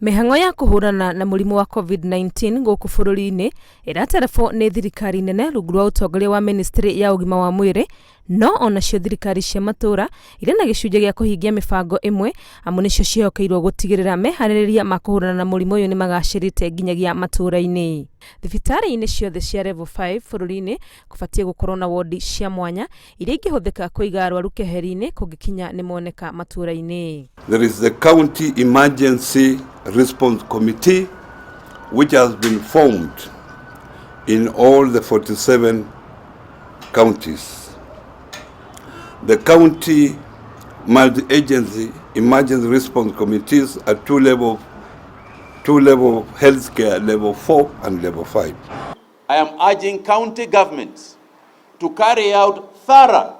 Mĩhang'o ya kũhũrana na mũrimũ wa Covid-19 gũkũ bũrũri-inĩ ĩraterebwo nĩ thirikari nene rungu rwa ũtongoria wa ministry ya ũgima wa mwĩrĩ, no onacio thirikari cia matũra irĩ na gĩcunjĩ gĩa kũhingia mĩbango ĩmwe amu nĩcio ciĩhokeirwo gũtigĩrĩra meharĩrĩria ma kũhũrana na mũrimũ ũyũ nĩmagacĩrĩte nginyagia matũra-inĩ. Thibitarĩ-inĩ ciothe cia Level 5 bũrũri-inĩ kũbatiĩ gũkorwo na wondi cia mwanya iria ingĩhũthĩka kũiga arwaru keheri-inĩ kũngĩkinya nĩmoneka matũra-inĩ. There is the County Emergency Response Committee which has been formed in all the 47 counties. The county multi-agency emergency response committees at two level healthcare, level 4 and level 5. I am urging county governments to carry out thorough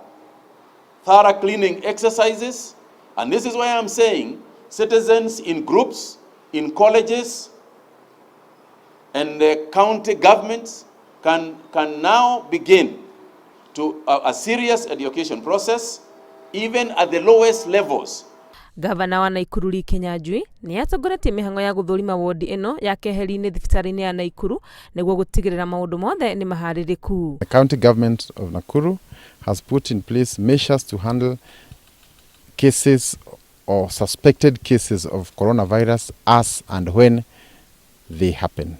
cleaning exercises. And this is why I'm saying citizens in groups, in colleges, and the county governments can now begin to a serious education process, even at the lowest levels. Gavana wa Naikuru Lee Kinyanjui nĩ atongoretie mĩhang'o ya gũthũrima wondi ĩno ya keheri-inĩ thibitarĩ-inĩ ya Naikuru nĩguo gũtigĩrĩra maũndũ mothe nĩ maharĩrĩku. The county government of Nakuru has put in place measures to handle cases or suspected cases of coronavirus as and when they happen.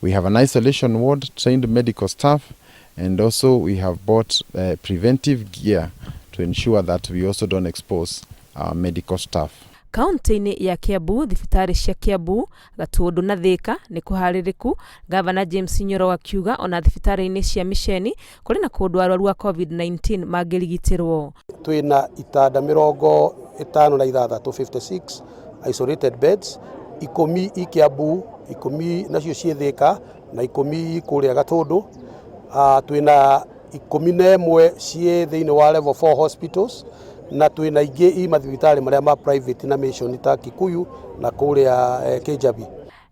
We have an isolation ward, trained medical staff, and also we have bought preventive gear to ensure that we also don't expose our medical staff. Kaunti-inĩ ya Kiambu, thibitarĩ cia Kiambu, Gatũndũ na Thĩka nĩ kũharĩrĩku, Gavana James Nyoro akiuga ona thibitarĩ-inĩ cia mĩceni kũrĩ na kũndũ arwaru a Covid-19 mangĩrigitĩrwo. Twĩna itanda 56, 56 isolated beds, 10 i Kiambu, 10 nacio ciĩ Thĩka na 10 kũrĩa Gatũndũ. Twĩna 11 ciĩ thĩinĩ wa level 4 hospitals na twĩna ingĩ i mathibitarĩ marĩa ma private na mission ta Kikuyu na kũrĩa Kijabi.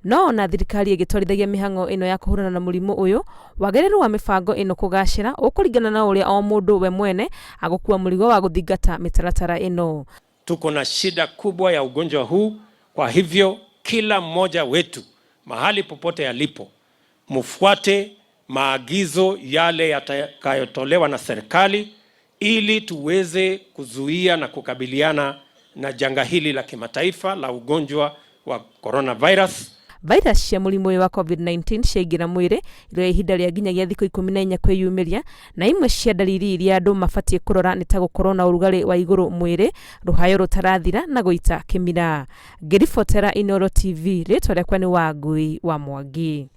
No ona thirikari ĩgĩtwarithagia mĩhang'o ĩno ya kũhũrana na mũrimũ ũyũ, wagĩrĩru wa mĩbango ĩno kũgacĩra ũkũringana na ũrĩa o mũndũ we mwene agũkua mũrigo wa gũthingata mĩtaratara ĩno. Tuko na shida kubwa ya ugonjwa huu, kwa hivyo kila mmoja wetu mahali popote alipo, mfuate maagizo yale yatakayotolewa na serikali ili tuweze kuzuia na kukabiliana na janga hili la kimataifa la ugonjwa wa coronavirus. Virus cia mũrimũ ũyũ wa Covid-19 ciaingĩra mwĩrĩ iroya ihinda rĩa nginyagia thikũ 14 kwĩyumĩria, na imwe cia ndariri iria andũ mabatiĩ kũrora nĩ ta gũkorwo na ũrugarĩ wa igũrũ mwĩrĩ, rũhayo rũtarathira na gũita kĩmira. Ngĩribotera Inooro TV, rĩtwa rĩakwa nĩ Wangui wa Mwangi.